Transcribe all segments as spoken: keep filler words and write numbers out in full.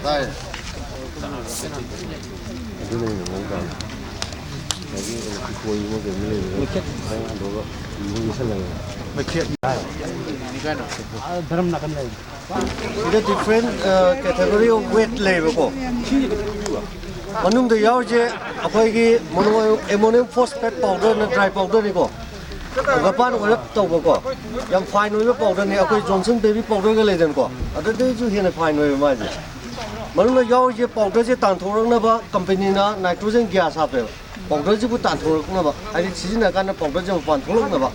ꯇꯥꯏ꯫ ꯑꯗꯨꯅ ꯍꯦꯟꯅ ꯃꯑꯣꯡ ꯇꯥꯕꯅꯤ꯫ ꯉꯁꯥꯏꯒꯤ ꯀꯩꯅꯣ, ꯏꯀꯣꯏ ꯑꯃ ꯀꯩꯅꯣ ꯂꯩꯕꯗꯣ ꯃꯩꯈꯦꯠ꯫ ꯈꯤꯇꯪ ꯍꯟꯗꯣꯛꯑꯒ ꯎꯔꯨꯝ ꯌꯦꯠꯁꯜꯂꯒ꯫ ꯃꯩꯈꯦꯠ꯫ ꯙꯔꯝ ꯅꯥꯀꯟ ꯂꯩ꯫ ꯁꯤꯗ different, ꯑ, category of weight ꯂꯩꯌꯦꯕꯀꯣ꯫ ꯃꯅꯨꯡꯗ ꯌꯥꯎꯔꯤꯁꯦ ꯑꯩꯈꯣꯏꯒꯤ mono ammonium phosphate powder ꯅ dry powder ꯅꯤꯀꯣ꯫ ꯍꯪꯒꯄꯥꯟ ꯑꯣꯏꯔꯞ ꯇꯧꯕꯀꯣ꯫ ꯌꯥꯝ fine ꯑꯣꯏꯕ powder ꯅꯤ꯫ ꯑꯩꯈꯣꯏ Johnson baby powder ꯒ ꯂꯩꯗꯅꯀꯣ꯫ ꯑꯗꯨꯗꯩꯁꯨ ꯍꯦꯟꯅ fine ꯑꯣꯏꯕ ꯃꯥꯁꯦ꯫ ꯃꯅꯨꯡꯗ ꯌꯥꯎꯔꯤꯁꯦ powder ꯁꯦ ꯇꯥꯟꯊꯣꯔꯛꯅꯕ company ꯅ nitrogen gas ꯍꯥꯞꯄꯦꯕ꯫ Powder ꯁꯤꯕꯨ ꯇꯥꯟꯊꯣꯔꯛꯅꯕ, ꯍꯥꯏꯗꯤ ꯁꯤꯖꯤꯟꯅꯔꯀꯥꯟꯗ powder ꯁꯦ ꯃꯄꯥꯟ ꯊꯣꯛꯂꯛꯅꯕ꯫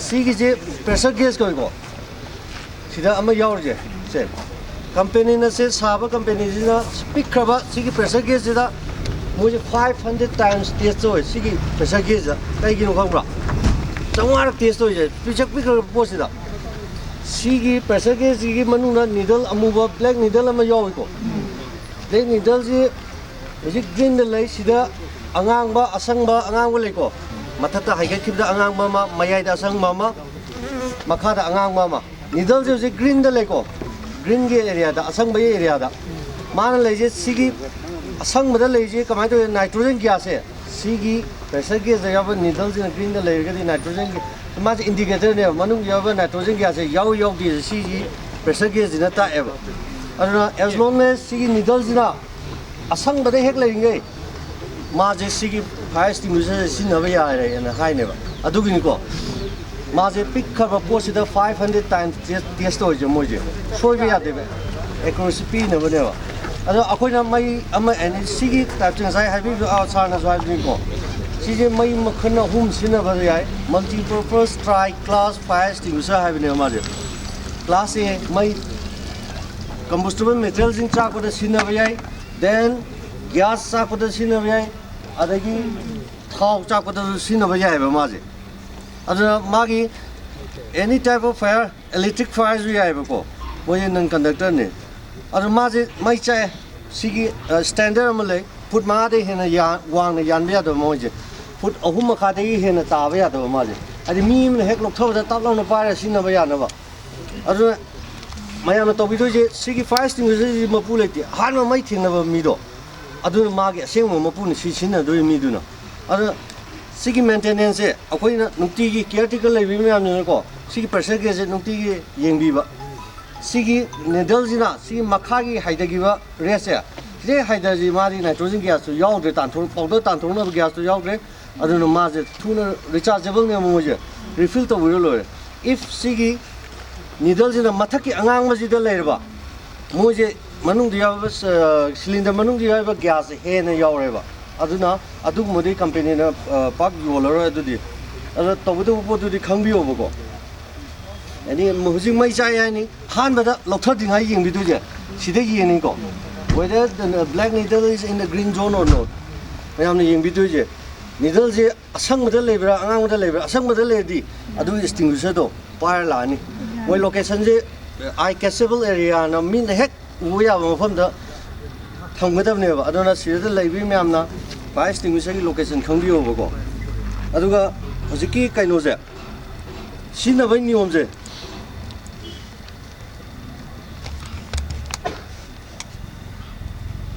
ꯁꯤꯒꯤꯁꯦ pressure gauge ꯀꯧꯏꯀꯣ꯫ ꯁꯤꯗ ꯑꯃ ꯌꯥꯎꯔꯤꯁꯦ, ꯁꯦ꯫ Company ꯅ ꯁꯦ ꯁꯥꯕ company ꯁꯤꯅ ꯄꯤꯛꯈ꯭ꯔꯕ ꯁꯤꯒꯤ pressure gauge ꯁꯤꯗ ꯃꯣꯏꯁꯦ five hundred times test ꯇꯧꯋꯦ ꯁꯤꯒꯤ pressure gauge ꯁꯤꯗ꯫ ꯀꯩꯒꯤꯅꯣ ꯈꯪꯕ꯭ꯔꯥ? ꯆꯥꯝꯃꯉꯥꯔꯛ test ꯇꯧꯔꯤꯁꯦ ꯄꯤꯛꯁꯛ ꯄꯤꯛꯈ꯭ꯔꯕ ꯄꯣꯠꯁꯤꯗ꯫ ꯁꯤꯒꯤ pressure gauge ꯁꯤꯒꯤ ꯃꯅꯨꯡꯗ needle ꯑꯃꯨꯕ, black needle ꯑꯃ ꯌꯥꯎꯏꯀꯣ꯫ Black needle ꯁꯤ ꯍꯧꯖꯤꯛ green ꯗ ꯂꯩ꯫ ꯁꯤꯗ ꯑꯉꯥꯡꯕ, ꯑꯁꯪꯕ, ꯑꯉꯥꯡꯕ ꯂꯩꯀꯣ꯫ ꯃꯊꯛꯇ ꯍꯥꯏꯒꯠꯈꯤꯕꯗ ꯑꯉꯥꯡꯕ ꯑꯃ, ꯃꯌꯥꯏꯗ ꯑꯁꯪꯕ ꯑꯃ, ꯃꯈꯥꯗ ꯑꯉꯥꯡꯕ ꯑꯃ꯫ Needle ꯁꯦ ꯍꯧꯖꯤꯛ green ꯗ ꯂꯩꯀꯣ꯫ Green ꯒꯤ area ꯗ, ꯑꯁꯪꯕꯒꯤ area ꯗ꯫ ꯃꯥꯅ ꯂꯩꯁꯦ ꯁꯤꯒꯤ ꯑꯁꯪꯕꯗ ꯂꯩꯁꯦ ꯀꯃꯥꯏꯅ ꯇꯧꯋꯤ? Nitrogen gas ꯁꯦ ꯁꯤꯒꯤ pressure gauge ꯗ ꯌꯥꯎꯕ needle ꯁꯤꯅ green ꯗ ꯂꯩꯔꯒꯗꯤ nitrogen ꯒꯤ, ꯃꯥꯁꯦ indicator ꯅꯦꯕ꯫ ꯃꯅꯨꯡꯗ ꯌꯥꯎꯕ nitrogen gas ꯁꯦ ꯌꯥꯎꯏ ꯌꯥꯎꯗꯦ ꯁꯤꯒꯤ pressure gauge ꯁꯤꯅ ꯇꯥꯛꯑꯦꯕ꯫ ꯑꯗꯨꯅ as long as ꯁꯤꯒꯤ needle ꯁꯤꯅ ꯑꯁꯪꯕꯗ ꯍꯦꯛ ꯂꯩꯔꯤꯉꯩ ꯃꯥꯁꯦ ꯁꯤꯒꯤ fire extinguisher ꯁꯦ ꯁꯤꯖꯤꯟꯅꯕ ꯌꯥꯔꯦꯅ ꯍꯥꯏꯅꯦꯕ꯫ ꯑꯗꯨꯒꯤꯅꯤꯀꯣ꯫ ꯃꯥꯁꯦ ꯄꯤꯛꯈ꯭ꯔꯕ ꯄꯣꯠꯁꯤꯗ five hundred times test, test ꯇꯧꯔꯤꯁꯦ ꯃꯣꯏꯁꯦ꯫ ꯁꯣꯏꯕ ꯌꯥꯗꯦꯕ꯫ Accuracy ꯄꯤꯅꯕꯅꯦꯕ꯫ ꯑꯗꯣ ꯑꯩꯈꯣꯏꯅ ꯃꯩ ꯑꯃ ꯑꯦꯅꯤ ꯁꯤꯒꯤ type ꯁꯦ ꯉꯁꯥꯏ ꯍꯥꯏꯕꯤꯕꯗꯣ, ꯑ, sir ꯅꯁꯨ ꯍꯥꯏꯕꯅꯤꯀꯣ꯫ ꯁꯤꯁꯦ ꯃꯩ ꯃꯈꯜ ꯑꯍꯨꯝ ꯁꯤꯖꯤꯟꯅꯕ ꯌꯥꯏ꯫ Multi purpose tri class fire extinguisher ꯍꯥꯏꯕꯅꯦꯕ ꯃꯥꯁꯦ꯫ Class ꯁꯦ ꯃꯩ combustible material ꯁꯤꯡ ꯆꯥꯛꯄꯗ ꯁꯤꯖꯤꯟꯅꯕ ꯌꯥꯏ꯫ Then gas ꯆꯥꯛꯄꯗ ꯁꯤꯖꯤꯟꯅꯕ ꯌꯥꯏ꯫ ꯑꯗꯒꯤ ꯊꯥꯎ ꯆꯥꯛꯄꯗꯁꯨ ꯁꯤꯖꯤꯟꯅꯕ ꯌꯥꯏꯑꯕ ꯃꯥꯁꯦ꯫ ꯑꯗꯨꯅ ꯃꯥꯒꯤ any type of fire, electric fire ꯁꯨ ꯌꯥꯏꯑꯕꯀꯣ꯫ ꯃꯣꯏꯁꯦ non conductor ꯅꯤ꯫ ꯑꯗꯨ ꯃꯥꯁꯦ ꯃꯩ ꯆꯥꯛꯑꯦ꯫ ꯁꯤꯒꯤ, ꯑ, standard ꯑꯃ ꯂꯩ꯫ Foot ꯃꯉꯥꯗꯒꯤ ꯍꯦꯟꯅ ꯌꯥ-, ꯋꯥꯡꯅ ꯌꯥꯟꯕ ꯌꯥꯗꯕ ꯃꯣꯏꯁꯦ꯫ Foot ꯑꯍꯨꯝ ꯃꯈꯥꯏꯗꯒꯤ ꯍꯦꯟꯅ ꯇꯥꯕ ꯌꯥꯗꯕ ꯃꯥꯁꯦ꯫ ꯍꯥꯏꯗꯤ ꯃꯤ ꯑꯃꯅ ꯍꯦꯛ ꯂꯧꯊꯕꯗ ꯇꯥꯞ ꯂꯥꯎꯅ ꯄꯥꯏꯔ ꯁꯤꯖꯤꯟꯅꯕ ꯌꯥꯅꯕ꯫ ꯑꯗꯨꯅ ꯃꯌꯥꯝꯅ ꯇꯧꯕꯤꯗꯣꯏꯁꯦ, ꯁꯤꯒꯤ fire extinguisherꯁꯤ ꯃꯄꯨ ꯂꯩꯇꯦ, ꯑꯍꯥꯟꯕ ꯃꯩ ꯊꯦꯡꯅꯕ ꯃꯤꯗꯣ, ꯑꯗꯨꯅ ꯃꯥꯒꯤ ꯑꯁꯦꯡꯕ ꯃꯄꯨꯅꯤ ꯁꯤ ꯁꯤꯖꯤꯟꯅꯗꯣꯏ ꯃꯤꯗꯨꯅ꯫ ꯑꯗꯨꯅ ꯁꯤꯒꯤ maintenanceꯁꯦ ꯑꯩꯈꯣꯏꯅ ꯅꯨꯡꯇꯤꯒꯤ caretaker ꯂꯩꯕꯤ ꯃꯌꯥꯝꯅꯤꯅꯀꯣ, ꯁꯤꯒꯤ pressure gaugeꯁꯦ ꯅꯨꯡꯇꯤꯒꯤ ꯌꯦꯡꯕꯤꯕ꯫ ꯁꯤꯒꯤ needleꯁꯤꯅ ꯁꯤꯒꯤ ꯃꯈꯥꯒꯤ ꯍꯥꯏꯊꯈꯤꯕ raceꯁꯦ, ꯁꯤꯗꯩ ꯍꯥꯏꯊꯔꯗꯤ ꯃꯥꯗꯤ nitrogen gasꯇꯨ ꯌꯥꯎꯗ꯭ꯔꯦ, ꯇꯥꯟꯊꯣꯛ powder ꯇꯥꯟꯊꯣꯛꯅꯕ gasꯇꯨ ꯌꯥꯎꯗ꯭ꯔꯦ꯫ ꯑꯗꯨꯅ ꯃꯥꯁꯦ ꯊꯨꯅ rechargeableꯅꯦꯕ, ꯃꯣꯏꯁꯦ refill ꯇꯧꯕꯤꯔ ꯂꯣꯏꯔꯦ꯫ If ꯁꯤꯒꯤ needleꯁꯤꯅ ꯃꯊꯛꯀꯤ ꯑꯉꯥꯡꯕꯁꯤꯗ ꯂꯩꯔꯕ, ꯃꯣꯏꯁꯦ ꯃꯅꯨꯡꯗ ꯌꯥꯎꯔꯤꯕ cylinder ꯃꯅꯨꯡꯗ ꯌꯥꯎꯔꯤꯕ gasꯁꯦ ꯍꯦꯟꯅ ꯌꯥꯎꯔꯦꯕ꯫ ꯑꯗꯨꯅ ꯑꯗꯨꯒꯨꯝꯕꯗꯤ companyꯅ ꯄꯥꯛ ꯌꯣꯜꯂꯔꯣꯏ꯫ ꯑꯗꯨꯗꯤ ꯑꯗꯣ ꯇꯧꯒꯗꯕ ꯄꯣꯠꯇꯨꯗꯤ ꯈꯪꯕꯤꯌꯣꯕꯀꯣ꯫ ꯍꯥꯏꯗꯤ ꯍꯧꯖꯤꯛ ꯃꯩ ꯆꯥꯛꯑꯦ ꯍꯥꯏꯅꯤ, ꯑꯍꯥꯟꯕꯗ ꯂꯧꯊꯗ꯭ꯔꯤꯉꯩ ꯌꯦꯡꯕꯤꯗꯣꯏꯁꯦ ꯁꯤꯗ ꯌꯦꯡꯅꯤꯀꯣ, whether the black needle is in the green zone or not꯫ ꯃꯌꯥꯝꯅ ꯌꯦꯡꯕꯤꯗꯣꯏꯁꯦ, needleꯁꯦ ꯑꯁꯪꯕꯗ ꯂꯩꯕ꯭ꯔꯥ ꯑꯉꯥꯡꯕꯗ ꯂꯩꯕ꯭ꯔꯥ? ꯑꯁꯪꯕꯗ ꯂꯩꯔꯗꯤ ꯑꯗꯨꯒꯤ extinguisherꯗꯣ ꯄꯥꯏꯔ ꯂꯥꯛꯑꯅꯤ꯫ ꯃꯣꯏ locationꯁꯦ eye catchable areaꯅ ꯃꯤꯅ ꯍꯦꯛ ꯎꯕ ꯌꯥꯕ ꯃꯐꯝꯗ ꯊꯝꯒꯗꯕꯅꯦꯕ꯫ ꯑꯗꯨꯅ ꯁꯤꯗ ꯂꯩꯕꯤ ꯃꯌꯥꯝꯅ fire extinguisherꯒꯤ location ꯈꯪꯕꯤꯌꯣꯕꯀꯣ꯫ ꯑꯗꯨꯒ ꯍꯧꯖꯤꯛꯀꯤ ꯀꯩꯅꯣꯁꯦ, ꯁꯤꯖꯤꯟꯅꯕꯒꯤ ꯅꯤꯌꯣꯝꯁꯦ,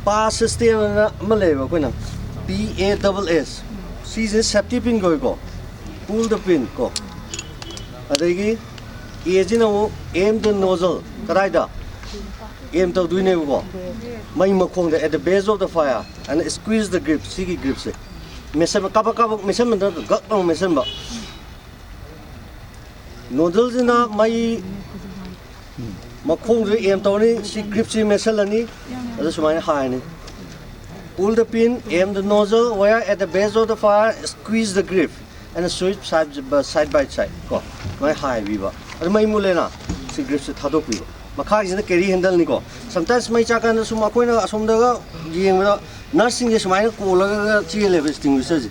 pass systemꯅ ꯑꯃ ꯂꯩꯌꯦꯕ, ꯑꯩꯈꯣꯏꯅ P A double S, ꯁꯤꯁꯦ safety pin ꯀꯧꯏꯀꯣ, pull the pin ꯀꯣ꯫ ꯑꯗꯒꯤ Aꯁꯤꯅ ꯑꯃꯨꯛ aim the nozzle, ꯀꯗꯥꯏꯗ aim ꯇꯧꯗꯣꯏꯅꯦꯕꯀꯣ, ꯃꯩ ꯃꯈꯣꯡꯗ, at the base of the fire, and squeeze the grip, ꯁꯤꯒꯤ gripꯁꯦ ꯃꯦꯠꯁꯟꯕ, ꯀꯥꯕꯛ ꯀꯥꯕꯛ ꯃꯦꯠꯁꯟꯕ ꯅꯠꯇ꯭ꯔꯒ ꯒꯛ ꯂꯥꯎ ꯃꯦꯠꯁꯟꯕ꯫ Nozzleꯁꯤꯅ ꯃꯩ ꯃꯈꯣꯡꯗꯨꯗ aim ꯇꯧꯔꯅꯤ, ꯁꯤ gripꯁꯤ ꯃꯦꯠꯁꯜꯂꯅꯤ, ꯑꯗꯨ ꯁꯨꯃꯥꯏꯅ ꯍꯥꯏꯔꯅꯤ꯫ Pull the pin, aim the nozzle wire at the base of the fire, squeeze the grip and switch side, side by side ꯀꯣ, ꯁꯨꯃꯥꯏꯅ ꯍꯥꯏꯕꯤꯕ꯫ ꯑꯗꯨ ꯃꯩ ꯃꯨꯠꯂꯦꯅ, ꯁꯤ gripꯁꯦ ꯊꯥꯗꯣꯛꯄꯤꯕ꯫ ꯃꯈꯥꯒꯤꯁꯤꯅ carry handleꯅꯤꯀꯣ꯫ Sometimes ꯃꯩ ꯆꯥꯛꯀꯥꯟꯗ ꯁꯨꯝ ꯑꯩꯈꯣꯏꯅ ꯑꯁꯣꯝꯗꯒ ꯌꯦꯡꯕꯗ nurseꯁꯤꯡꯁꯦ ꯁꯨꯃꯥꯏꯅ ꯀꯣꯜꯂꯒ ꯆꯦꯜꯂꯦꯕ extinguisherꯁꯦ꯫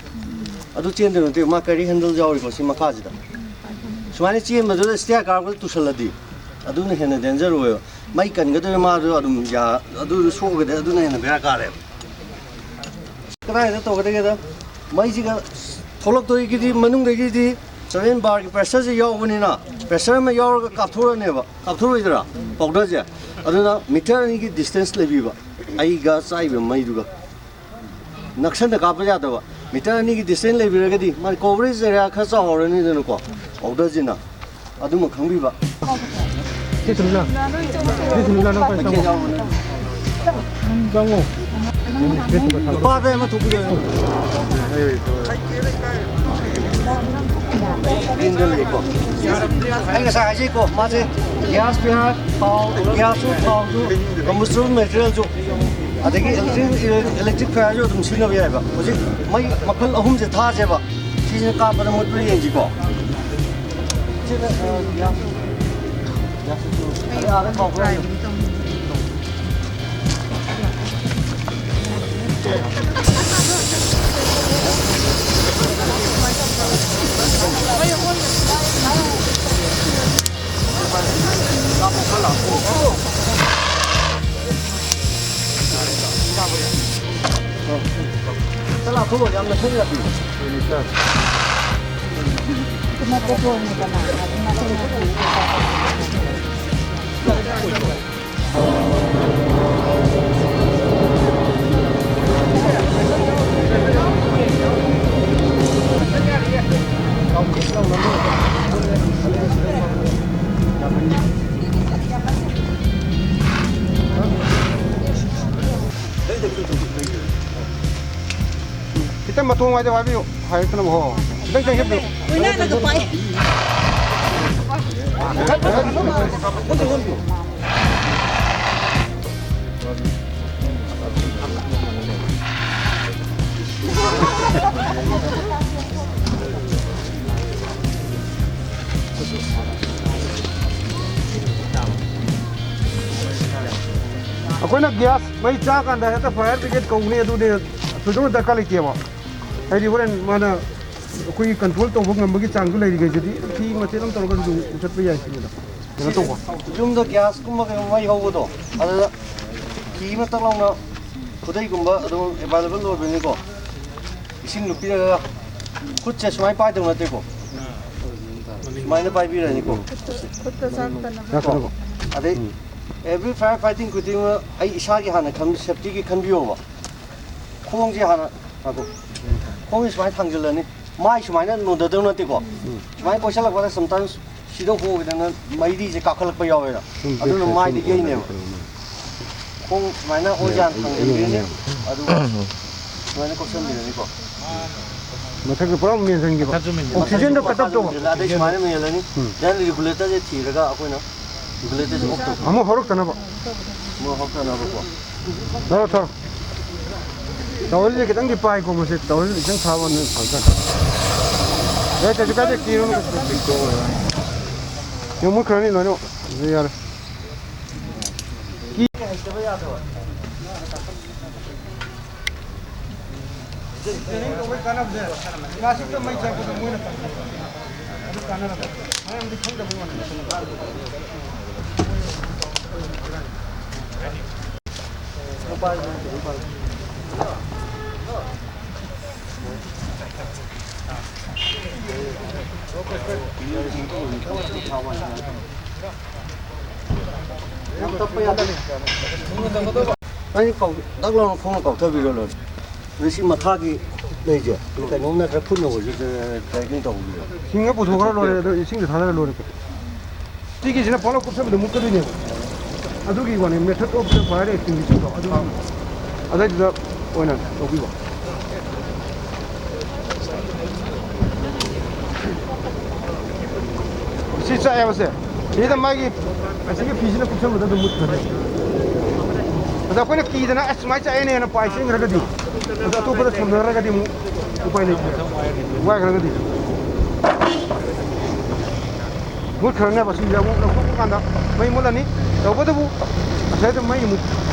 ꯑꯗꯨ ꯆꯦꯟꯗꯣꯏ ꯅꯠꯇꯦ, ꯃꯥ carry handle ꯌꯥꯎꯔꯤꯀꯣ ꯁꯤ ꯃꯈꯥꯁꯤꯗ꯫ ꯁꯨꯃꯥꯏꯅ ꯆꯦꯟꯕꯗꯨꯗ stair ꯀꯥꯔꯛꯄꯗ ꯇꯨꯁꯜꯂꯗꯤ ꯑꯗꯨꯅ ꯍꯦꯟꯅ danger ꯑꯣꯏꯌꯦꯕ꯫ ꯃꯩ ꯀꯟꯒꯗꯣꯏ ꯃꯥꯗꯣ ꯑꯗꯨꯝ ꯌꯥ-, ꯑꯗꯨꯗꯣ ꯁꯣꯛꯑꯒꯗꯤ ꯑꯗꯨꯅ ꯍꯦꯟꯅ ꯕꯦꯔꯥ ꯀꯥꯔꯦꯕ꯫ ꯀꯗꯥꯏꯗ ꯇꯧꯒꯗꯒꯦꯗ, ꯃꯩꯁꯤꯒ ꯊꯣꯛꯂꯛꯇꯣꯏꯒꯤꯗꯤ ꯃꯅꯨꯡꯗꯒꯤꯗꯤ ꯁꯚꯦꯟ ꯕꯥꯔꯒꯤ ꯄ꯭ꯔꯦꯁꯔꯁꯦ ꯌꯥꯎꯕꯅꯤꯅ, ꯄ꯭ꯔꯦꯁꯔ ꯑꯃ ꯌꯥꯎꯔꯒ ꯀꯥꯞꯊꯣꯔꯛꯑꯅꯦꯕ, ꯀꯥꯞꯊꯣꯔꯛꯑꯣꯏꯗ꯭ꯔꯥ? ꯄꯥꯎꯗꯔꯁꯦ꯫ ꯑꯗꯨꯅ ꯃꯤꯇꯔ ꯑꯅꯤꯒꯤ ꯗꯤꯁꯇꯦꯟꯁ ꯂꯩꯕꯤꯕ, ꯑꯩꯒ ꯆꯥꯛꯏꯕ ꯃꯩꯗꯨꯒ ꯅꯛꯁꯟꯅ ꯀꯥꯞꯄ ꯌꯥꯗꯕ꯫ ꯃꯤꯇꯔ ꯑꯅꯤꯒꯤ ꯗꯤꯁꯇꯦꯟꯁ ꯂꯩꯕꯤꯔꯒꯗꯤ ꯃꯥꯒꯤ ꯀꯣꯚꯔꯦꯖ ꯑꯦꯔꯤꯌꯥ ꯈꯔ ꯆꯥꯎꯍꯧꯔꯅꯤꯗꯅꯀꯣ, ꯄꯥꯎꯗꯔꯁꯤꯅ꯫ ꯑꯗꯨꯃ ꯈꯪꯕꯤꯕ꯫ ꯁꯤ ꯊꯨꯝꯅ, ꯁꯤ ꯊꯨꯝꯅ ꯅꯪ ꯄꯩꯁꯥ ꯆꯪꯉꯣ꯫ ꯅꯨꯄꯥꯗ ꯑꯃ ꯊꯣꯛꯄꯤꯔꯣ꯫ ꯒ꯭ꯔꯤꯟꯗ ꯂꯩꯀꯣ꯫ ꯑꯩ ꯉꯁꯥꯏ ꯍꯥꯏꯖꯩꯀꯣ, ꯃꯥꯁꯦ ꯒ꯭ꯌꯥꯁ ꯐꯤꯌꯥꯔ, ꯊꯥꯎ, ꯒ꯭ꯌꯥꯁꯁꯨ, ꯊꯥꯎꯁꯨ, ꯀꯝꯕꯁꯇꯤꯕꯜ ꯃꯦꯇꯔꯤꯌꯦꯜꯁꯨ, ꯑꯗꯒꯤ ꯏꯂꯦꯛꯇ꯭ꯔꯤꯛ, ꯏꯂꯦꯛꯇ꯭ꯔꯤꯛ ꯐꯥꯏꯌꯔꯁꯨ ꯑꯗꯨꯝ ꯁꯤꯖꯤꯟꯅꯕ ꯌꯥꯏꯕ꯫ ꯍꯧꯖꯤꯛ ꯃꯩ ꯃꯈꯜ ꯑꯍꯨꯝꯁꯦ ꯊꯥꯁꯦꯕ꯫ ꯁꯤꯁꯤꯅ ꯀꯥꯞꯄꯗ ꯃꯨꯠꯄ꯭ꯔꯥ ꯌꯦꯡꯁꯤꯀꯣ꯫ ꯁꯤꯅ, ꯑ, ꯒ꯭ꯌꯥꯁ, ꯒ꯭ꯌꯥꯁ ꯁꯨ-, ꯑꯗꯩ ꯑꯥꯗ ꯊꯥꯎ ꯈꯔ ꯌꯥꯏ꯫ ꯆꯠꯂ ꯊꯣꯛꯂꯣ, ꯌꯥꯝꯅ ꯊꯣꯛ ꯌꯥꯗꯦ꯫ ꯈꯤꯇꯪ ꯃꯇꯣꯡ ꯋꯥꯏꯗ ꯋꯥꯏꯕꯤꯌꯨ, ꯍꯥꯏꯔꯛꯇꯅꯕ ꯍꯣ꯫ ꯈꯤꯇꯪ ꯆꯪꯁꯤꯟꯕꯤꯌꯨ꯫ ꯂꯣꯏꯅꯅꯒ ꯄꯥꯏ꯫ ꯑꯩꯈꯣꯏꯅ ꯒ꯭ꯌꯥꯁ ꯃꯩ ꯆꯥꯀꯥꯟꯗ ꯍꯦꯛꯇ ꯐꯥꯌꯔ ꯕ꯭ꯔꯤꯒꯦꯗ ꯀꯧꯅꯤ, ꯑꯗꯨꯗꯤ ꯊꯣꯏꯗꯣꯛꯅ ꯗꯔꯀꯥꯔ ꯂꯩꯇꯦꯕ꯫ ꯍꯥꯏꯗꯤ ꯍꯣꯔꯦꯟ ꯃꯥꯅ ꯑꯩꯈꯣꯏꯒꯤ ꯀꯟꯇ꯭ꯔꯣꯜ ꯇꯧꯕ ꯉꯝꯕꯒꯤ ꯆꯥꯡꯗꯨ ꯂꯩꯔꯤꯉꯩꯗꯗꯤ ꯐꯤ ꯃꯆꯦꯠ ꯑꯃ ꯇꯧꯔꯒ ꯑꯗꯨꯝ ꯃꯨꯊꯠꯄ ꯌꯥꯏ ꯁꯤꯅꯤꯗ꯫ ꯀꯩꯅꯣ ꯇꯧꯕ꯫ ꯌꯨꯝꯗ ꯒ꯭ꯌꯥꯁꯀꯨꯝꯕ ꯀꯩꯒꯨꯝꯕ ꯃꯩ ꯍꯧꯕꯗꯣ, ꯑꯗꯨꯗ ꯐꯤ ꯑꯃ ꯇꯛ ꯂꯥꯎꯅ, ꯈꯨꯗꯩꯒꯨꯝꯕ ꯑꯗꯨꯝ ꯑꯦꯚꯥꯏꯂꯦꯕꯜ ꯑꯣꯏꯕꯅꯤꯀꯣ, ꯏꯁꯤꯡꯗꯨ ꯄꯤꯔꯒ ꯈꯨꯠꯁꯦ ꯁꯨꯃꯥꯏꯅ ꯄꯥꯏꯗꯧ ꯅꯠꯇꯦꯀꯣ꯫ ꯁꯨꯃꯥꯏꯅ ꯄꯥꯏꯕꯤꯔꯅꯤꯀꯣ꯫ ꯈꯨꯠꯇ ꯆꯥꯛꯇꯅꯕ꯫ ꯑꯗꯩ every fire fighting ꯈꯨꯗꯤꯡꯃꯛ ꯑꯩ ꯏꯁꯥꯒꯤ ꯍꯥꯟꯅ ꯈꯟ-, safety ꯒꯤ ꯈꯟꯕꯤꯌꯣꯕ꯫ ꯈꯣꯡꯁꯦ ꯍꯥꯟꯅ, ꯉꯥꯏꯈꯣ꯫ ꯈꯣꯡꯁꯦ ꯁꯨꯃꯥꯏꯅ ꯊꯥꯡꯖꯤꯜꯂꯅꯤ꯫ ꯃꯥꯏ ꯁꯨꯃꯥꯏꯅ ꯅꯣꯟꯊꯗꯧ ꯅꯠꯇꯦꯀꯣ꯫ ꯁꯨꯃꯥꯏꯅ ꯀꯣꯏꯁꯜꯂꯛꯄꯗ sometimes ꯁꯤꯗ ꯍꯣꯕꯗꯅ ꯃꯩꯔꯤꯁꯦ ꯀꯥꯈꯠꯂꯛꯄ ꯌꯥꯎꯋꯦꯕ꯫ ꯑꯗꯨꯅ ꯃꯥꯏꯗ ꯌꯩꯅꯦꯕ꯫ ꯈꯣꯡ ꯁꯨꯃꯥꯏꯅ ꯑꯣꯏꯖꯥꯟ ꯊꯥꯡꯖꯤꯟꯕꯤꯔꯅꯤ꯫ ꯑꯗꯨꯒ ꯁꯨꯃꯥꯏꯅ ꯀꯣꯏꯁꯟꯕꯤꯔꯅꯤꯀꯣ꯫ ꯃꯊꯛꯇ ꯄꯨꯔꯥ ꯃꯦꯟꯁꯤꯟꯈꯤꯕ꯫ ꯃꯊꯛꯁꯨ ꯃꯦꯟꯁꯤꯟ-, oxygen ꯗꯣ cut off ꯇꯧꯕ꯫ ꯑꯗꯩ ꯁꯨꯃꯥꯏꯅ ꯃꯦꯜꯂꯅꯤ꯫ ꯎꯝ꯫ Then regulator ꯁꯦ ꯊꯤꯔꯒ ꯑꯩꯈꯣꯏꯅ regulator ꯁꯦ off ꯇꯧꯕ꯫ ꯑꯃꯨꯛ ꯍꯧꯔꯛꯇꯅꯕ꯫ ꯑꯃꯨꯛ ꯍꯧꯔꯛꯇꯅꯕꯀꯣ꯫ ꯊꯥꯔꯣ, ꯊꯥꯔꯣ꯫ ꯇꯥꯋꯦꯜꯁꯦ ꯈꯤꯇꯪꯗꯤ ꯄꯥꯏꯀꯣ, ꯃꯁꯦ ꯇꯥꯋꯦꯜ ꯈꯤꯇꯪ ꯊꯥꯕ ꯐꯖꯅ ꯐꯖꯅ꯫ ꯌꯥꯏ, ꯀꯩꯁꯨ ꯀꯥꯏꯗꯦ, ꯀꯤꯔꯨꯅꯨ, ꯀꯩꯁꯨ ꯀꯥꯏꯗꯦ꯫ ꯌꯦꯡꯉꯣ, ꯃꯨꯠꯈ꯭ꯔꯅꯤ ꯂꯣꯏꯅ꯫ ꯑꯗꯨ ꯌꯥꯔꯦ꯫ ꯀꯤ-, ꯍꯩꯇꯕ ꯌꯥꯗꯕ꯫ Training ꯇꯧꯕꯩ ꯀꯥꯟꯅꯕꯁꯦ, class six ꯇ ꯃꯩ ꯆꯥꯛꯄꯗ ꯃꯣꯏꯅ ꯇꯝꯕ꯫ ꯑꯗꯨ ꯀꯥꯟꯅꯔꯝꯃꯦ꯫ ꯃꯔꯝꯗꯤ ꯈꯪꯗꯕꯩ ꯋꯥꯅꯤ꯫ ꯑꯩ ꯀꯧ-, ꯗꯛ ꯂꯥꯎꯅ ꯈꯣꯡꯅ ꯀꯥꯎꯊꯕꯤꯔꯣ ꯂꯣꯏꯔꯦ꯫ ꯑꯗꯨ ꯁꯤ ꯃꯈꯥꯒꯤ ꯂꯩꯁꯦ, ꯀꯩꯅꯣꯝꯅ ꯈꯔ ꯈꯨꯠꯅ ꯑꯣꯏꯔꯁꯨ ꯇ꯭ꯔꯦꯀꯤꯡ ꯇꯧꯕꯤꯔꯣ꯫ ꯁꯤꯡꯉ ꯄꯨꯊꯣꯛꯈ꯭ꯔ ꯂꯣꯏꯔꯦ, ꯑꯗꯣ ꯏꯁꯤꯡꯗ ꯊꯥꯗꯔ ꯂꯣꯏꯔꯦ꯫ ꯁꯤꯒꯤꯁꯤꯅ ꯄꯣꯂꯞ ꯀꯨꯞꯁꯟꯕꯗ ꯃꯨꯠꯀꯗꯣꯏꯅꯦꯕ꯫ ꯑꯗꯨꯒꯤ ꯋꯥꯅꯤ, method of the fire extinguishing ꯗꯣ ꯑꯗꯨ, ꯑꯗꯨꯗꯩꯗꯨꯗ ꯑꯣꯏꯅ ꯇꯧꯕꯤꯕ꯫ ꯁꯤ ꯆꯥꯛꯑꯦꯕ ꯁꯦ꯫ ꯁꯤꯗ ꯃꯥꯒꯤ ꯑꯁꯤꯒꯤ ꯐꯤꯁꯤꯅ ꯀꯨꯞꯁꯟꯕꯗ ꯑꯗꯨꯝ ꯃꯨꯠꯈ꯭ꯔꯅꯤ꯫ ꯑꯗ ꯑꯩꯈꯣꯏꯅ ꯀꯤꯗꯅ "ꯑꯁ ꯁꯨꯃꯥꯏꯅ ꯆꯥꯛꯑꯦꯅꯦꯅ" ꯄꯥꯏ ꯆꯦꯟꯈ꯭ꯔꯒꯗꯤ, ꯑꯗ ꯑꯇꯣꯞꯄꯗ ꯁꯝꯅꯔꯒꯗꯤ ꯑꯃꯨꯛ ꯎꯄꯥꯏ ꯂꯩꯇ꯭ꯔꯦ꯫ ꯋꯥꯏꯈ꯭ꯔꯒꯗꯤ꯫ ꯃꯨꯠꯈ꯭ꯔꯅꯦꯕ꯫ ꯁꯤꯁꯦ ꯑꯃꯨꯛ ꯂꯧꯊꯣꯛꯄ ꯀꯥꯟꯗ ꯃꯩ ꯃꯨꯠꯂꯅꯤ꯫ ꯇꯧꯕꯇꯕꯨ ꯉꯁꯥꯏꯗ ꯃꯩ ꯑꯃꯨꯛ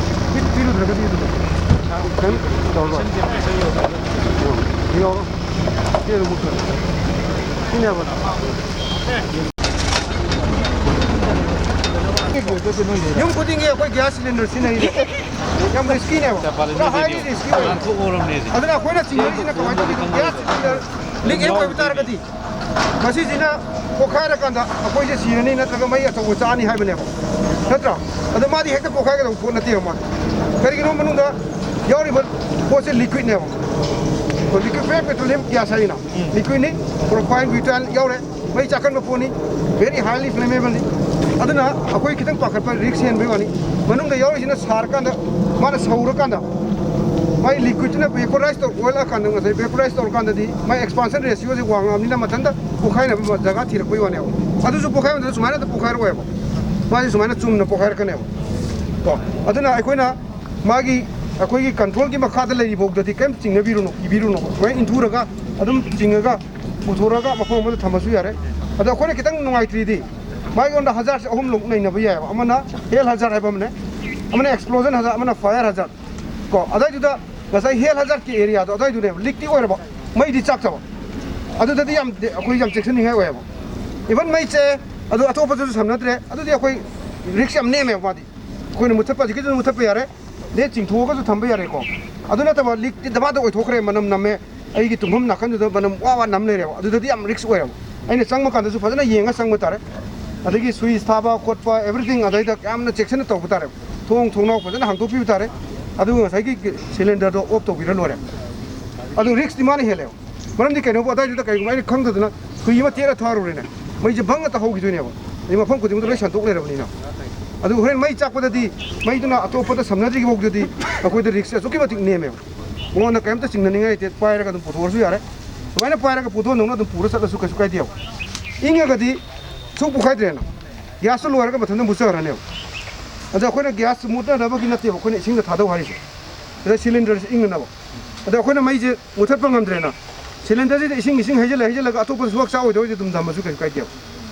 ꯄꯤ-, ꯄꯤꯔꯨꯗ꯭ꯔꯒꯗꯤ ꯑꯗꯨꯝ ꯀꯩꯝ ꯇꯧꯔꯔꯣꯏ꯫ ꯌꯥꯎꯔꯣ꯫ ꯁꯤ ꯑꯗꯨꯝ ꯃꯨꯠꯈ꯭ꯔꯅꯤ꯫ ꯁꯤꯅꯦꯕ꯫ ꯌꯨꯝ ꯈꯨꯗꯤꯡꯒꯤ ꯑꯩꯈꯣꯏ gas cylinder ꯁꯤꯖꯤꯟꯅꯩꯁꯦ꯫ ꯌꯥꯝ ꯔꯤꯁꯀꯤꯅꯦꯕ꯫ ꯄꯨꯔꯥ ꯍꯥꯏꯂꯤ ꯔꯤꯁꯀꯤ ꯑꯣꯏꯌꯦ꯫ ꯑꯗꯨꯅ ꯑꯩꯈꯣꯏꯅ ꯆꯤꯡꯅꯔꯤꯁꯤꯅ ꯀꯃꯥꯏꯅ ꯇꯧꯒꯦ? ꯒ꯭ꯌꯥꯁ ꯁꯤꯂꯤꯟꯗꯔ ꯂꯤꯛ ꯍꯦꯛ ꯑꯣꯏꯕ ꯇꯥꯔꯒꯗꯤ, ꯃꯁꯤꯁꯤꯅ ꯄꯣꯛꯈꯥꯏꯔꯀꯥꯟꯗ ꯑꯩꯈꯣꯏꯁꯦ ꯁꯤꯔꯅꯤ ꯅꯠꯇ꯭ꯔꯒ ꯃꯩ ꯑꯆꯧꯕ ꯆꯥꯅꯤ ꯍꯥꯏꯕꯅꯦꯕ, ꯅꯠꯇ꯭ꯔꯥ? ꯑꯗꯣ ꯃꯥꯗꯤ ꯍꯦꯛꯇ ꯄꯣꯛꯈꯥꯏꯒꯗꯧꯕ ꯄꯣꯠ ꯅꯠꯇꯦꯕ꯫ ꯃꯥꯗꯤ ꯀꯔꯤꯒꯤꯅꯣ, ꯃꯅꯨꯡꯗ ꯌꯥꯎꯔꯤꯕ ꯄꯣꯠꯁꯦ ꯂꯤꯀ꯭ꯋꯤꯠꯅꯦꯕ꯫ ꯂꯤꯀ꯭ꯋꯤꯐꯥꯏ ꯄꯦꯇ꯭ꯔꯣꯂꯤꯌꯝ ꯒ꯭ꯌꯥꯁ ꯍꯥꯏꯅ ꯂꯤꯀ꯭ꯋꯤꯠꯅꯤ, ꯄ꯭ꯔꯣꯄꯥꯏꯟ, ꯕ꯭ꯌꯨꯇꯥꯏꯜ ꯌꯥꯎꯔꯦ꯫ ꯃꯩ ꯆꯥꯛꯀꯟꯕ ꯄꯣꯠꯅꯤ, very highly flammable ꯅꯤ꯫ ꯑꯗꯨꯅ ꯑꯩꯈꯣꯏ ꯈꯤꯇꯪ ꯄꯥꯈꯠꯄ, ꯔꯤꯛꯁ ꯍꯦꯟꯕꯩ ꯋꯥꯅꯤ꯫ ꯃꯅꯨꯡꯗ ꯌꯥꯎꯔꯤꯁꯤꯅ ꯁꯥꯔꯀꯥꯟꯗ ꯃꯥꯅ ꯁꯧꯔꯀꯥꯟꯗ ꯃꯥꯏ ꯂꯤꯀ꯭ꯋꯤꯠꯇꯨꯅ ꯚꯦꯄꯣꯔꯥꯏꯁ ꯇꯧꯔ ꯑꯣꯜꯂꯛꯑꯀꯥꯟꯗ, ꯉꯁꯥꯏ ꯚꯦꯄꯣꯔꯥꯏꯁ ꯇꯧꯔꯀꯥꯟꯗꯗꯤ ꯃꯥꯏ ꯑꯦꯛꯁꯄꯥꯟꯁꯟ ꯔꯦꯁꯤꯌꯣꯁꯦ ꯋꯥꯡꯉꯛꯑꯕꯅꯤꯅ ꯃꯊꯟꯇ ꯄꯣꯛꯈꯥꯏꯅꯕ ꯖꯒꯥ ꯊꯤꯔꯛꯄꯩ ꯋꯥꯅꯦꯕ꯫ ꯑꯗꯨꯁꯨ ꯄꯣꯛꯈꯥꯏꯕꯗ ꯁꯨꯃꯥꯏꯅ ꯄꯣꯛꯈꯥꯏꯔꯛꯑꯣꯏꯕ, ꯃꯥꯁꯦ ꯁꯨꯃꯥꯏꯅ ꯆꯨꯝꯅ ꯄꯣꯛꯈꯥꯏꯔꯛꯀꯅꯦꯕ꯫ ꯀꯣ, ꯑꯗꯨꯅ ꯑꯩꯈꯣꯏꯅ ꯃꯥꯒꯤ, ꯑꯩꯈꯣꯏꯒꯤ ꯀꯟꯇ꯭ꯔꯣꯜꯒꯤ ꯃꯈꯥꯗ ꯂꯩꯔꯤ ꯐꯥꯎꯗꯗꯤ ꯀꯔꯤꯝ ꯆꯤꯡꯅꯕꯤꯔꯨꯅꯨ, ꯀꯤꯕꯤꯔꯨꯅꯨ꯫ ꯁꯨꯃꯥꯏꯅ ꯏꯟꯊꯨꯔꯒ ꯑꯗꯨꯝ ꯆꯤꯡꯉꯒ ꯄꯨꯊꯣꯔꯛꯑꯒ ꯃꯐꯝ ꯑꯃꯗ ꯊꯝꯃꯁꯨ ꯌꯥꯔꯦ꯫ ꯑꯗꯣ ꯑꯩꯈꯣꯏꯅ ꯈꯤꯇꯪ ꯅꯨꯡꯉꯥꯏꯇ꯭ꯔꯤꯗꯤ, ꯃꯥꯒꯤ ꯑꯣꯟꯗ ꯍꯖꯥꯔꯁꯦ ꯑꯍꯨꯝ ꯂꯧ ꯅꯩꯅꯕ ꯌꯥꯏꯑꯕ꯫ ꯑꯃꯅ ꯍꯦꯜ ꯍꯖꯥꯔ ꯍꯥꯏꯕ ꯑꯃꯅꯦ, ꯑꯃꯅ ꯑꯦꯛꯁꯄ꯭ꯂꯣꯖꯟ ꯍꯖꯥꯔ, ꯑꯃꯅ ꯐꯥꯌꯔ ꯍꯖꯥꯔ꯫ ꯀꯣ, ꯑꯗꯨꯋꯥꯏꯗꯨꯗ ꯉꯁꯥꯏ ꯍꯦꯜ ꯍꯖꯥꯔꯀꯤ ꯑꯦꯔꯤꯌꯥꯗꯣ ꯑꯗꯨꯋꯥꯏꯗꯨꯅꯦꯕ, ꯂꯤꯛꯇꯤ ꯑꯣꯏꯔꯕ, ꯃꯩꯗꯤ ꯆꯥꯛꯇꯕ꯫ ꯑꯗꯨꯗꯗꯤ ꯌꯥꯝ, ꯑꯩꯈꯣꯏ ꯌꯥꯝ ꯆꯦꯛꯁꯤꯟꯅꯤꯡꯉꯥꯏ ꯑꯣꯏꯌꯦꯕ꯫ ꯏꯚꯟ ꯃꯩꯁꯦ ꯑꯗꯨ ꯑꯇꯣꯞꯄꯗꯁꯨ ꯁꯝꯅꯗ꯭ꯔꯦ, ꯑꯗꯨꯗꯤ ꯑꯩꯈꯣꯏ ꯔꯤꯛꯁ ꯌꯥꯝ ꯅꯦꯝꯃꯦꯕ꯫ ꯃꯥꯗꯤ ꯑꯩꯈꯣꯏꯅ ꯃꯨꯊꯠꯄ, ꯍꯧꯖꯤꯛꯀꯤꯗꯨꯁꯨ ꯃꯨꯊꯠꯄ ꯌꯥꯔꯦ, ꯑꯗꯩ ꯆꯤꯡꯊꯣꯛꯑꯒꯁꯨ ꯊꯝꯕ ꯌꯥꯔꯦꯀꯣ꯫ ꯑꯗꯨ ꯅꯠꯇꯕ ꯂꯤꯛꯇꯤ ꯗꯕꯥꯗ ꯑꯣꯏꯊꯣꯛꯈ꯭ꯔꯦ, ꯃꯅꯝ ꯅꯝꯃꯦ, ꯑꯩꯒꯤ ꯇꯨꯝꯐꯝ ꯅꯥꯀꯟꯗꯨꯗ ꯃꯅꯝ ꯋꯥ ꯋꯥ ꯅꯝ ꯂꯩꯔꯦꯕ꯫ ꯑꯗꯨꯗꯗꯤ ꯌꯥꯝ ꯔꯤꯛꯁ ꯑꯣꯏꯌꯦꯕ꯫ ꯑꯩꯅ ꯆꯪꯕ ꯀꯥꯟꯗꯁꯨ ꯐꯖꯅ ꯌꯦꯡꯉ ꯆꯪꯕ ꯇꯥꯔꯦ꯫ ꯑꯗꯒꯤ ꯁ꯭ꯋꯤꯆ ꯊꯥꯕ ꯈꯣꯠꯄ, ꯑꯦꯚ꯭ꯔꯤꯊꯤꯡ ꯑꯗꯩꯗ ꯌꯥꯝꯅ ꯆꯦꯛꯁꯤꯟꯅ ꯇꯧꯕ ꯇꯥꯔꯦ꯫ ꯊꯣꯡ ꯊꯣꯡꯅꯥꯎ ꯐꯖꯅ ꯍꯥꯡꯗꯣꯛꯄꯤꯕ ꯇꯥꯔꯦ꯫ ꯑꯗꯨꯒ ꯉꯁꯥꯏꯒꯤ ꯁꯤꯂꯤꯟꯗꯔꯗꯣ ꯑꯣꯐ ꯇꯧꯕꯤꯔ ꯂꯣꯏꯔꯦ꯫ ꯑꯗꯨ ꯔꯤꯛꯁꯇꯤ ꯃꯥꯅ ꯍꯦꯜꯂꯦꯕ꯫ ꯃꯔꯝꯗꯤ ꯀꯩꯅꯣꯕꯨ, ꯑꯗꯥꯏꯗꯨꯗ ꯀꯩꯒꯨꯝꯕ ꯑꯩꯅ ꯈꯪꯗꯗꯅ ꯁꯨꯏ ꯑꯃ ꯇꯦꯛꯑ ꯊꯥꯔꯨꯔꯦꯅꯦ, ꯃꯩꯁꯦ ꯕꯪ ꯑꯇ ꯍꯧꯈꯤꯗꯣꯏꯅꯦꯕ꯫ ꯑꯗꯩ ꯃꯐꯝ ꯈꯨꯗꯤꯡꯃꯛꯇ ꯂꯣꯏ ꯁꯟꯗꯣꯛ ꯂꯩꯔꯕꯅꯤꯅ꯫ ꯑꯗꯨ ꯍꯣꯔꯦꯟ ꯃꯩ ꯆꯥꯛꯄꯗꯗꯤ, ꯃꯩꯗꯨꯅ ꯑꯇꯣꯞꯄꯗ ꯁꯝꯅꯗ꯭ꯔꯤꯐꯥꯎꯗꯗꯤ ꯑꯩꯈꯣꯏꯗ ꯔꯤꯛꯁꯁꯦ ꯑꯁꯨꯛꯀꯤ ꯃꯇꯤꯛ ꯅꯦꯝꯃꯦꯕ꯫ ꯃꯉꯣꯟꯗ ꯀꯔꯤꯝꯇ ꯆꯤꯡꯅꯅꯤꯡꯉꯥꯏ ꯂꯩꯇꯦ, ꯄꯥꯏꯔꯒ ꯑꯗꯨꯝ ꯄꯨꯊꯣꯛꯑꯁꯨ ꯌꯥꯔꯦ꯫ ꯑꯗꯨꯃꯥꯏꯅ ꯄꯥꯏꯔꯒ ꯄꯨꯊꯣꯛꯅꯧꯅ ꯑꯗꯨꯝ ꯄꯨꯔ ꯆꯠꯂꯁꯨ ꯀꯩꯁꯨ ꯀꯥꯏꯗꯦꯕ꯫ ꯏꯪꯉꯒꯗꯤ ꯁꯨꯛ ꯄꯣꯛꯈꯥꯏꯗ꯭ꯔꯦꯅ, ꯒ꯭ꯌꯥꯁꯇꯣ ꯂꯣꯏꯔꯒ ꯃꯊꯟꯇ ꯃꯨꯠꯆꯈ꯭ꯔꯅꯦꯕ꯫ ꯑꯗꯣ ꯑꯩꯈꯣꯏꯅ ꯒ꯭ꯌꯥꯁ ꯃꯨꯠꯅꯅꯕꯒꯤ ꯅꯠꯇꯦꯕ, ꯑꯩꯈꯣꯏꯅ ꯏꯁꯤꯡꯗ ꯊꯥꯗꯧ ꯍꯥꯏꯔꯤꯁꯦ꯫ ꯑꯗ ꯁꯤꯂꯤꯟꯗꯔꯁꯦ ꯏꯪꯅꯅꯕ꯫ ꯑꯗ ꯑꯩꯈꯣꯏꯅ ꯃꯩꯁꯦ ꯃꯨꯊꯠꯄ ꯉꯝꯗ꯭ꯔꯦꯅ, ꯁꯤꯂꯤꯟꯗꯔꯁꯤꯗ ꯏꯁꯤꯡ, ꯏꯁꯤꯡ ꯍꯩꯖꯤꯜꯂ ꯍꯩꯖꯤꯜꯂꯒ ꯑꯇꯣꯞꯄ ꯁꯨꯛꯆꯥꯛ ꯆꯥꯛꯑꯣꯏꯗꯧ ꯑꯣꯏꯗꯤ ꯑꯗꯨꯝ ꯊꯝꯃꯁꯨ ꯀꯩꯁꯨ ꯀꯥꯏꯗꯦꯕ꯫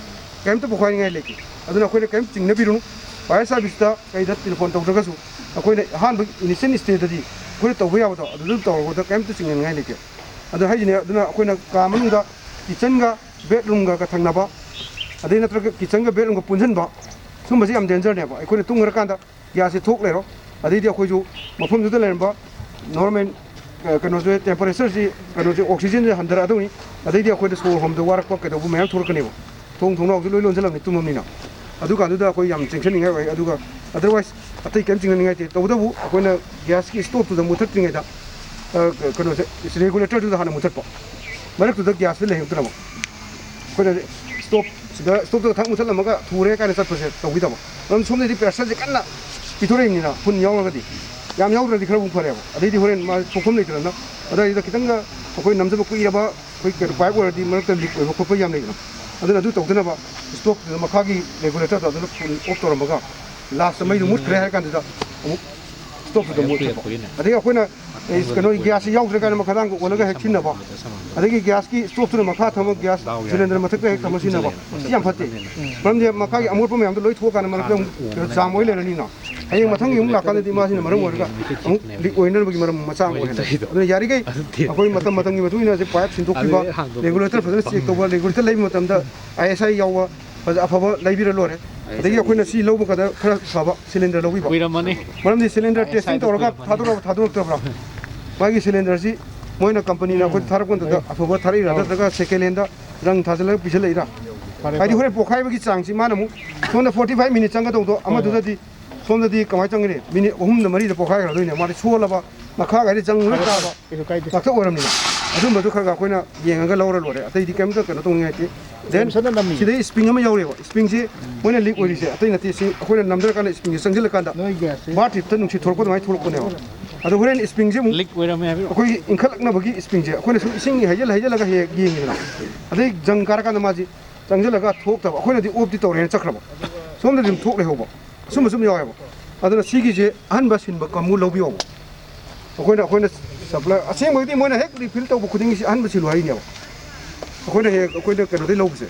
ꯀꯩꯝꯇ ꯄꯣꯛꯈꯥꯏꯅꯤꯡꯉꯥꯏ ꯂꯩꯇꯦ꯫ ꯑꯗꯨꯅ ꯑꯩꯈꯣꯏꯅ ꯀꯩꯝꯇ ꯆꯤꯡꯅꯕꯤꯔꯨꯅꯨ꯫ ꯐꯥꯌꯔ ꯁꯥꯔꯚꯤꯁꯇ ꯀꯩꯗ ꯇꯦꯂꯤꯐꯣꯟ ꯇꯧꯗ꯭ꯔꯒꯁꯨ, ꯑꯩꯈꯣꯏꯅ ꯑꯍꯥꯟꯕ ꯏꯅꯤꯁꯤꯌꯦꯜ ꯁ꯭ꯇꯦꯖꯇꯗꯤ ꯑꯩꯈꯣꯏꯅ ꯇꯧꯕ ꯌꯥꯕꯗꯣ ꯑꯗꯨ ꯑꯗꯨꯝ ꯇꯧꯔꯒꯗ ꯀꯩꯝꯇ ꯆꯤꯡꯅꯅꯤꯡꯉꯥꯏ ꯂꯩꯇꯦ꯫ ꯑꯗꯨ ꯍꯥꯏꯁꯤꯅꯦ, ꯑꯗꯨꯅ ꯑꯩꯈꯣꯏꯅ ꯀꯥ ꯃꯅꯨꯡꯗ ꯀꯤꯠꯆꯟꯒ ꯕꯦꯠꯔꯨꯝꯒ ꯊꯪꯅꯕ, ꯑꯗꯩ ꯅꯠꯇ꯭ꯔꯒ ꯀꯤꯠꯆꯟꯒ ꯕꯦꯠꯔꯨꯝꯒ ꯄꯨꯟꯁꯤꯟꯕ, ꯁꯨꯝꯕꯁꯤ ꯌꯥꯝ ꯗꯦꯟꯖꯔꯅꯦꯕ꯫ ꯑꯩꯈꯣꯏꯅ ꯇꯨꯝꯈ꯭ꯔꯀꯥꯟꯗ ꯒ꯭ꯌꯥꯁꯁꯦ ꯊꯣꯛ ꯂꯩꯔꯣ, ꯑꯗꯩꯗꯤ ꯑꯩꯈꯣꯏꯁꯨ ꯃꯐꯝꯗꯨꯗ ꯂꯩꯔꯝꯕ ꯅꯣꯔꯃꯦꯜ, ꯑ, ꯀꯩꯅꯣꯁꯦ, ꯇꯦꯝꯄꯔꯦꯆꯔꯁꯤ, ꯀꯩꯅꯣꯁꯦ, ꯑꯣꯛꯁꯤꯖꯦꯟꯁꯦ ꯍꯟꯊꯔꯛꯑꯗꯧꯅꯤ꯫ ꯑꯗꯩꯗꯤ ꯑꯩꯈꯣꯏꯗ ꯁꯣꯔ ꯍꯣꯟꯕꯗ ꯋꯥꯔꯛꯄ ꯀꯩꯗꯧꯕ ꯃꯌꯥꯝ ꯊꯣꯛꯂꯛꯀꯅꯦꯕ꯫ ꯊꯣꯡ ꯊꯣꯡꯅꯥꯎꯁꯨ ꯂꯣꯏ ꯂꯣꯟꯁꯤꯜꯂꯝꯅꯤ, ꯇꯨꯝꯃꯝꯅꯤꯅ꯫ ꯑꯗꯨꯀꯥꯟꯗꯨꯗ ꯑꯩꯈꯣꯏ ꯌꯥꯝ ꯆꯦꯛꯁꯤꯟꯅꯤꯡꯉꯥꯏ ꯑꯣꯏ꯫ ꯑꯗꯨꯒ otherwise ꯑꯇꯩ ꯀꯔꯤꯝ ꯆꯤꯡꯅꯅꯤꯡꯉꯥꯏ ꯂꯩꯇꯦ꯫ ꯇꯧꯕꯇꯕꯨ ꯑꯩꯈꯣꯏꯅ ꯒ꯭ꯌꯥꯁꯀꯤ ꯁ꯭ꯇꯣꯞꯇꯨꯗ ꯃꯨꯊꯠꯇ꯭ꯔꯤꯉꯩꯗ, ꯑ, ꯀꯩꯅꯣꯁꯦ, ꯔꯦꯒꯨꯂꯦꯇꯔꯗꯨꯗ ꯍꯥꯟꯅ ꯃꯨꯊꯠꯄ꯫ ꯃꯔꯛꯇꯨꯗ ꯒ꯭ꯌꯥꯁꯁꯦ ꯂꯩꯍꯧꯗ꯭ꯔꯕ꯫ ꯑꯩꯈꯣꯏꯅ ꯁ꯭ꯇꯣꯞꯁꯤꯗ, ꯁ꯭ꯇꯣꯞꯇꯨꯗ ꯊꯛ ꯃꯨꯊꯠꯂꯝꯃꯒ ꯊꯨꯔꯦ ꯀꯥꯏꯅ ꯆꯠꯄꯁꯦ ꯇꯧꯕꯤꯗꯕ꯫ ꯃꯔꯝ ꯁꯣꯝꯗꯗꯤ ꯄ꯭ꯔꯦꯁꯔꯁꯦ ꯀꯟꯅ ꯄꯤꯊꯣꯔꯛꯏꯕꯅꯤꯅ, ꯐꯨꯟ ꯌꯥꯎꯔꯒꯗꯤ꯫ ꯌꯥꯝ ꯌꯥꯎꯗ꯭ꯔꯗꯤ ꯈꯔꯕꯨ ꯐꯔꯦꯕ꯫ ꯑꯗꯩꯗꯤ ꯍꯣꯔꯦꯟ ꯃꯥ ꯊꯣꯛꯐꯝ ꯂꯩꯇꯗꯅ, ꯑꯗꯩꯗꯨꯗ ꯈꯤꯇꯪꯒ ꯑꯩꯈꯣꯏ ꯅꯝꯖꯕ ꯀꯨꯏꯔꯕ ꯑꯩꯈꯣꯏ ꯀꯩꯅꯣ ꯄꯥꯏꯞ ꯑꯣꯏꯔꯗꯤ ꯃꯔꯛꯇ ꯂꯤꯛ ꯑꯣꯏꯕ ꯈꯣꯠꯄ ꯌꯥꯝ ꯂꯩꯗꯅ꯫ ꯑꯗꯨꯅ ꯑꯗꯨ ꯇꯧꯗꯅꯕ ꯁ꯭ꯇꯣꯞꯇꯨꯗ ꯃꯈꯥꯒꯤ ꯔꯦꯒꯨꯂꯦꯇꯔꯗꯣ ꯑꯗꯨꯅ ꯐꯨꯜ ꯑꯣꯐ ꯇꯧꯔꯝꯃꯒ ꯂꯥꯁꯇ ꯃꯩꯗꯨ ꯃꯨꯠꯈ꯭ꯔꯦ ꯍꯥꯏꯔ ꯀꯥꯟꯗꯨꯗ ꯑꯃꯨꯛ ꯁ꯭ꯇꯣꯞꯇꯨꯗ ꯃꯨꯠꯊꯠꯄ꯫ ꯑꯗꯒꯤ ꯑꯩꯈꯣꯏꯅ, ꯑꯦ, ꯀꯩꯅꯣ, ꯒ꯭ꯌꯥꯁꯁꯤ ꯌꯥꯎꯗ꯭ꯔꯦ ꯀꯥꯏꯅ ꯃꯈꯥꯗꯥꯡꯗ ꯑꯣꯜꯂꯒ ꯍꯦꯛ ꯁꯤꯖꯤꯟꯅꯕ, ꯑꯗꯒꯤ ꯒ꯭ꯌꯥꯁꯀꯤ ꯁ꯭ꯇꯣꯞꯇꯨꯅ ꯃꯈꯥ ꯊꯝꯃ ꯒ꯭ꯌꯥꯁ ꯁꯤꯂꯤꯟꯗꯔ ꯃꯊꯛꯇ ꯍꯦꯛ ꯊꯝꯃ ꯁꯤꯖꯤꯟꯅꯕ, ꯁꯤ ꯌꯥꯝ ꯐꯠꯇꯦ꯫ ꯃꯔꯝꯗꯤ ꯃꯈꯥꯒꯤ ꯑꯃꯣꯠꯄ ꯃꯌꯥꯝꯗꯣ ꯂꯣꯏ ꯊꯣꯛꯑꯀꯥꯟꯗ ꯃꯔꯛꯇ ꯑꯃꯨꯛ ꯀꯩꯅꯣ ꯖꯥꯝ ꯑꯣꯏ ꯂꯩꯔꯅꯤꯅ꯫ ꯍꯌꯦꯡ ꯃꯊꯪꯒꯤ ꯑꯃꯨꯛ ꯂꯥꯛꯀꯥꯟꯗꯗꯤ ꯃꯥꯁꯤꯅ ꯃꯔꯝ ꯑꯣꯏꯔꯒ ꯑꯃꯨꯛ ꯂꯤꯛ ꯑꯣꯏꯅꯅꯕꯒꯤ ꯃꯔꯝ ꯃꯆꯥ ꯑꯃ ꯑꯣꯏꯍꯜꯂꯦ꯫ ꯑꯗꯨꯅ ꯌꯥꯔꯤꯈꯩ ꯑꯩꯈꯣꯏ ꯃꯇꯝ ꯃꯇꯝꯒꯤ ꯃꯇꯨꯡ ꯏꯟꯅ ꯍꯧꯖꯤꯛ ꯄꯥꯏꯞ ꯁꯤꯟꯗꯣꯛꯄꯤꯕ, ꯔꯦꯒꯨꯂꯦꯇꯔ ꯐꯖꯅ ꯆꯦꯛ ꯇꯧꯕ, ꯔꯦꯒꯨꯂꯦꯇꯔ ꯂꯩꯕ ꯃꯇꯝꯗ ꯑꯥꯏ ꯑꯦꯁ ꯑꯥꯏ ꯌꯥꯎꯕ ꯐꯖ ꯑꯐꯕ ꯂꯩꯕꯤꯔ ꯂꯣꯏꯔꯦ꯫ ꯑꯗꯒꯤ ꯑꯩꯈꯣꯏꯅ ꯁꯤ ꯂꯧꯕ ꯀꯥꯟꯗ ꯈꯔ ꯐꯕ ꯁꯤꯂꯤꯟꯗꯔ ꯂꯧꯕꯤꯕ꯫ ꯀꯨꯏꯔꯝꯃꯅꯤ꯫ ꯃꯔꯝꯗꯤ ꯁꯤꯂꯤꯟꯗꯔ ꯇꯦꯁꯇꯤꯡ ꯇꯧꯔꯒ ꯊꯥꯗꯣꯔꯛꯑꯕ ꯊꯥꯗꯣꯔꯛꯇꯕ꯭ꯔꯥ? ꯃꯥꯒꯤ ꯁꯤꯂꯤꯟꯗꯔꯁꯤ ꯃꯣꯏꯅ ꯀꯝꯄꯅꯤꯅ ꯑꯩꯈꯣꯏ ꯊꯥꯔꯛꯄ ꯃꯇꯝꯗ ꯑꯐꯕ ꯊꯥꯔꯛꯏꯔꯥ, ꯅꯠꯇ꯭ꯔꯒ ꯁꯦꯀꯦꯟ ꯍꯦꯟꯗ ꯔꯪ ꯊꯥꯖꯤꯜꯂꯒ ꯄꯤꯁꯤꯜꯂꯛꯏꯔꯥ? ꯍꯥꯏꯗꯤ ꯍꯣꯔꯦꯟ ꯄꯣꯛꯈꯥꯏꯕꯒꯤ ꯆꯥꯡꯁꯤ ꯃꯥꯅ ꯑꯃꯨꯛ ꯁꯣꯝꯗ ꯐꯣꯔꯇꯤ ꯐꯥꯏꯚ ꯃꯤꯅꯤꯠ ꯆꯪꯒꯗꯧꯗꯣ ꯑꯃꯗꯨꯗꯗꯤ ꯁꯣꯝꯗꯗꯤ ꯀꯃꯥꯏꯅ ꯆꯪꯒꯅꯤ? ꯃꯤꯅꯤꯠ ꯑꯍꯨꯝꯗ ꯃꯔꯤꯗ ꯄꯣꯛꯈꯥꯏꯈ꯭ꯔꯗꯣꯏꯅꯦ꯫ ꯃꯥꯗꯤ ꯁꯣꯜꯂꯕ, ꯃꯈꯥꯒꯥꯏꯗꯤ ꯆꯪ ꯂꯣꯏ ꯇꯥꯕ ꯀꯩꯁꯨ ꯀꯥꯏꯗꯦ꯫ ꯉꯥꯛꯇ ꯑꯣꯏꯔꯝꯅꯤꯅ꯫ ꯑꯗꯨꯝꯕꯗꯨ ꯈꯔ ꯈꯔ ꯑꯩꯈꯣꯏꯅ ꯌꯦꯡꯉꯒ ꯂꯧꯔ ꯂꯣꯏꯔꯦ꯫ ꯑꯇꯩꯗꯤ ꯀꯩꯝꯇ ꯀꯩꯅꯣ ꯇꯧꯅꯤꯡꯉꯥꯏ ꯂꯩꯇꯦ꯫ Then ꯖꯦꯝꯁꯟꯅ ꯅꯝꯃꯤ꯫ ꯁꯤꯗꯩ ꯏꯁꯄ꯭ꯔꯤꯡ ꯑꯃ ꯌꯥꯎꯔꯤꯑꯕ꯫ ꯏꯁꯄ꯭ꯔꯤꯡꯁꯤ ꯃꯣꯏꯅ ꯂꯤꯛ ꯑꯣꯏꯔꯤꯁꯦ ꯑꯇꯩ ꯅꯠꯇꯦ꯫ ꯁꯤ ꯑꯩꯈꯣꯏꯅ ꯅꯝꯊꯔꯀꯥꯟꯗ ꯏꯁꯄ꯭ꯔꯤꯡꯁꯦ ꯆꯪꯁꯤꯜꯂꯀꯥꯟꯗ ꯅꯣꯏ ꯒ꯭ꯌꯥꯁꯁꯦ ꯕꯥꯔ ꯇꯤꯞꯇ ꯅꯨꯡꯁꯤꯠ ꯊꯣꯛꯂꯛꯄ ꯑꯗꯨꯃꯥꯏꯅ ꯊꯣꯛꯂꯛꯄꯅꯦꯕ꯫ ꯑꯗꯣ ꯍꯣꯔꯦꯟ ꯏꯁꯄ꯭ꯔꯤꯡꯁꯦ ꯑꯃꯨꯛ ꯂꯤꯛ ꯑꯣꯏꯔꯝꯃꯦ ꯍꯥꯏꯕꯤꯔꯣ? ꯑꯩꯈꯣꯏꯒꯤ ꯏꯟꯈꯠꯂꯛꯅꯕꯒꯤ ꯏꯁꯄ꯭ꯔꯤꯡꯁꯦ ꯑꯩꯈꯣꯏꯅ ꯁꯨꯝ ꯏꯁꯤꯡ ꯍꯩꯖꯤꯜ ꯍꯩꯖꯤꯜꯂꯒ ꯍꯦꯛ ꯌꯦꯡꯉꯤꯗꯅ꯫ ꯑꯗꯩ ꯖꯪ ꯀꯥꯔꯀꯥꯟꯗ ꯃꯥꯁꯤ ꯆꯪꯁꯤꯜꯂꯒ ꯊꯣꯛꯇꯕ꯫ ꯑꯩꯈꯣꯏꯅꯗꯤ ꯑꯣꯐꯇꯤ ꯇꯧꯔꯦꯅ ꯆꯠꯈ꯭ꯔꯕ꯫ ꯁꯣꯝꯗꯗꯤ ꯑꯗꯨꯝ ꯊꯣꯛ ꯂꯩꯍꯧꯕ꯫ ꯑꯁꯨꯝ ꯑꯁꯨꯝ ꯌꯥꯎꯋꯦꯕ꯫ ꯑꯗꯨꯅ ꯁꯤꯒꯤꯁꯦ ꯑꯍꯟꯕ ꯁꯤꯟꯕ ꯀꯥꯡꯕꯨ ꯂꯧꯕꯤꯌꯣꯕ꯫ ꯑꯩꯈꯣꯏꯅ, ꯑꯩꯈꯣꯏꯅ ꯁꯄ꯭ꯂꯥꯏ, ꯑꯁꯦꯡꯕꯒꯤꯗꯤ ꯃꯣꯏꯅ ꯍꯦꯛ ꯔꯤꯐꯤꯜ ꯇꯧꯕ ꯈꯨꯗꯤꯡꯒꯤ ꯁꯤ ꯑꯍꯟꯕ ꯁꯤꯜꯂꯨ ꯍꯥꯏꯔꯤꯅꯦꯕ꯫ ꯑꯩꯈꯣꯏꯅ ꯍꯦꯛ, ꯑꯩꯈꯣꯏꯅ ꯀꯩꯅꯣꯗꯩ ꯂꯧꯕꯁꯦ꯫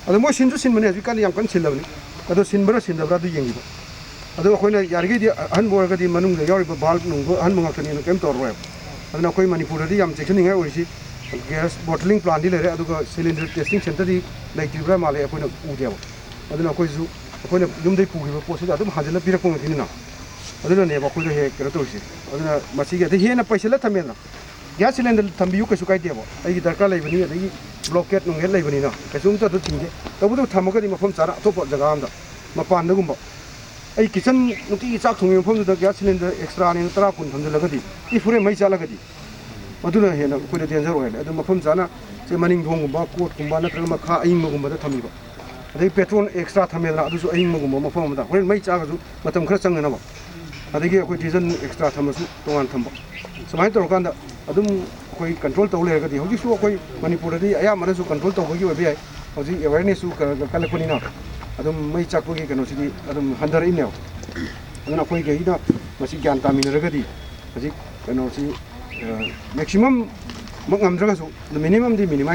ꯑꯗꯣ ꯃꯣꯏ ꯁꯤꯟꯁꯨ ꯁꯤꯟꯕꯅꯦ, ꯍꯧꯖꯤꯛꯀꯥꯟꯗꯤ ꯌꯥꯝ ꯀꯟꯅ ꯁꯤꯜꯂꯕꯅꯤ꯫ ꯑꯗꯣ ꯁꯤꯟꯕ꯭ꯔꯥ ꯁꯤꯟꯗꯕ꯭ꯔꯥ ꯑꯗꯨ ꯌꯦꯡꯈꯤꯕ꯫ ꯑꯗꯣ ꯑꯩꯈꯣꯏꯅ ꯌꯥꯔꯤꯈꯩꯗꯤ ꯑꯍꯟꯕ ꯑꯣꯏꯔꯒꯗꯤ ꯃꯅꯨꯡꯗ ꯌꯥꯎꯔꯤꯕ ꯕꯜꯕ ꯅꯨꯡꯕ ꯑꯍꯟꯕ ꯉꯥꯛꯇꯅꯤꯅ ꯀꯩꯝ ꯇꯧꯔꯔꯣꯏꯕ꯫ ꯑꯗꯨꯅ ꯑꯩꯈꯣꯏ ꯃꯅꯤꯄꯨꯔꯗꯗꯤ ꯌꯥꯝ ꯆꯦꯛꯁꯤꯟꯅꯤꯡꯉꯥꯏ ꯑꯣꯏꯔꯤꯁꯤ ꯒ꯭ꯌꯥꯁ ꯕꯣꯇꯂꯤꯡ ꯄ꯭ꯂꯥꯟꯗꯤ ꯂꯩꯔꯦ, ꯑꯗꯨꯒ ꯁꯤꯂꯤꯟꯗꯔ ꯇꯦꯁꯇꯤꯡ ꯁꯦꯟꯇꯔꯗꯤ ꯂꯩꯇ꯭ꯔꯤꯕ꯭ꯔꯥ ꯃꯥꯜꯂꯦ, ꯑꯩꯈꯣꯏꯅ ꯎꯗꯦꯕ꯫ ꯑꯗꯨꯅ ꯑꯩꯈꯣꯏꯁꯨ, ꯑꯩꯈꯣꯏꯅ ꯌꯨꯝꯗꯩ ꯄꯨꯈꯤꯕ ꯄꯣꯠꯁꯤꯗ ꯑꯗꯨꯝ ꯍꯟꯖꯤꯜꯂ ꯄꯤꯔꯛꯄ ꯉꯥꯛꯇꯅꯤꯅ꯫ ꯑꯗꯨꯅꯅꯦꯕ ꯑꯩꯈꯣꯏꯗ ꯍꯦꯛ ꯀꯩꯅꯣ ꯇꯧꯔꯤꯁꯦ꯫ ꯑꯗꯨꯅ ꯃꯁꯤꯒꯤ ꯑꯗꯩ ꯍꯦꯟꯅ ꯄꯩꯁꯤꯜꯂ ꯊꯝꯃꯦꯗꯅ, ꯒ꯭ꯌꯥꯁ ꯁꯤꯂꯤꯟꯗꯔ ꯊꯝꯕꯤꯌꯨ, ꯀꯩꯁꯨ ꯀꯥꯏꯗꯦꯕ, ꯑꯩꯒꯤ ꯗꯔꯀꯥꯔ ꯂꯩꯕꯅꯤ, ꯑꯗꯒꯤ ꯕ꯭ꯂꯣꯀꯦꯠ ꯅꯨꯡꯀꯦꯠ ꯂꯩꯕꯅꯤꯅ ꯀꯩꯁꯨꯝꯇ ꯑꯗꯨ ꯊꯤꯡꯗꯦ꯫ ꯇꯧꯕꯇꯕꯨ ꯊꯝꯃꯒꯗꯤ ꯃꯐꯝ ꯆꯥꯅ ꯑꯇꯣꯞꯄ ꯖꯒꯥ ꯑꯃꯗ, ꯃꯄꯥꯟꯗꯒꯨꯝꯕ, ꯑꯩ ꯀꯤꯠꯆꯟ ꯅꯨꯡꯇꯤꯒꯤ ꯆꯥꯛ ꯊꯣꯡꯉꯤꯕ ꯃꯐꯝꯗꯨꯗ ꯒ꯭ꯌꯥꯁ ꯁꯤꯂꯤꯟꯗꯔ ꯑꯦꯛꯁꯇ꯭ꯔꯥꯅꯦꯅ ꯇꯔꯥ ꯀꯨꯟ ꯊꯝꯖꯤꯜꯂꯒꯗꯤ, ꯏ ꯐꯨꯔꯦꯟ ꯃꯩ ꯆꯥꯛꯂꯒꯗꯤ, ꯃꯗꯨꯅ ꯍꯦꯟꯅ ꯑꯩꯈꯣꯏꯗ ꯗꯦꯟꯖꯔ ꯑꯣꯏꯍꯜꯂꯦ꯫ ꯑꯗꯨ ꯃꯐꯝ ꯆꯥꯅ ꯁꯦ ꯃꯅꯤꯡ ꯊꯣꯡꯒꯨꯝꯕ, ꯀꯣꯠꯀꯨꯝꯕ ꯅꯠꯇ꯭ꯔꯒ ꯃꯈꯥ ꯑꯏꯪꯕꯒꯨꯝꯕꯗ ꯊꯝꯕꯤꯕ, ꯑꯗꯩ ꯄꯦꯇ꯭ꯔꯣꯜ ꯑꯦꯛꯁꯇ꯭ꯔꯥ ꯊꯝꯃꯦꯗꯅ, ꯑꯗꯨꯁꯨ ꯑꯏꯪꯕꯒꯨꯝꯕ ꯃꯐꯝ ꯑꯃꯗ, ꯍꯣꯔꯦꯟ ꯃꯩ ꯆꯥꯛꯑꯒꯁꯨ ꯃꯇꯝ ꯈꯔ ꯆꯪꯅꯅꯕ꯫ ꯑꯗꯒꯤ ꯑꯩꯈꯣꯏ ꯗꯤꯖꯟ ꯑꯦꯛꯁꯇ꯭ꯔꯥ ꯊꯝꯃꯁꯨ ꯇꯣꯉꯥꯟ ꯊꯝꯕ꯫ ꯁꯨꯃꯥꯏꯅ ꯇꯧꯔꯀꯥꯟꯗ ꯑꯗꯨꯝ ꯑꯩꯈꯣꯏ ꯀꯟꯇ꯭ꯔꯣꯜ ꯇꯧ ꯂꯩꯔꯒꯗꯤ, ꯍꯧꯖꯤꯛꯁꯨ ꯑꯩꯈꯣꯏ ꯃꯅꯤꯄꯨꯔꯗꯗꯤ ꯑꯌꯥꯝꯕꯅꯁꯨ ꯀꯟꯇ꯭ꯔꯣꯜ ꯇꯧꯕꯒꯤ ꯑꯣꯏꯕ ꯌꯥꯏ, ꯍꯧꯖꯤꯛ ꯑꯦꯋꯦꯔꯅꯦꯁꯁꯨ ꯀ-, ꯀ-, ꯀꯜꯂꯛꯄꯅꯤꯅ ꯑꯗꯨꯝ ꯃꯩ ꯆꯥꯛꯄꯒꯤ ꯀꯩꯅꯣꯁꯤꯗꯤ ꯑꯗꯨꯝ ꯍꯟꯊꯔꯛꯏꯅꯦꯕ꯫ ꯑꯗꯨꯅ ꯑꯩꯈꯣꯏꯈꯩꯅ ꯃꯁꯤ ꯒ꯭ꯌꯥꯟ ꯇꯥꯃꯤꯟꯅꯔꯒꯗꯤ ꯍꯧꯖꯤꯛ ꯀꯩꯅꯣꯁꯤ, ꯑ, ꯃꯦꯛꯁꯤꯃꯝ ꯃꯛ ꯉꯝꯗ꯭ꯔꯒꯁꯨ, ꯑꯗꯨ ꯃꯤꯅꯤꯃꯝꯗꯤ ꯃꯤꯅꯤꯃꯥꯏꯁ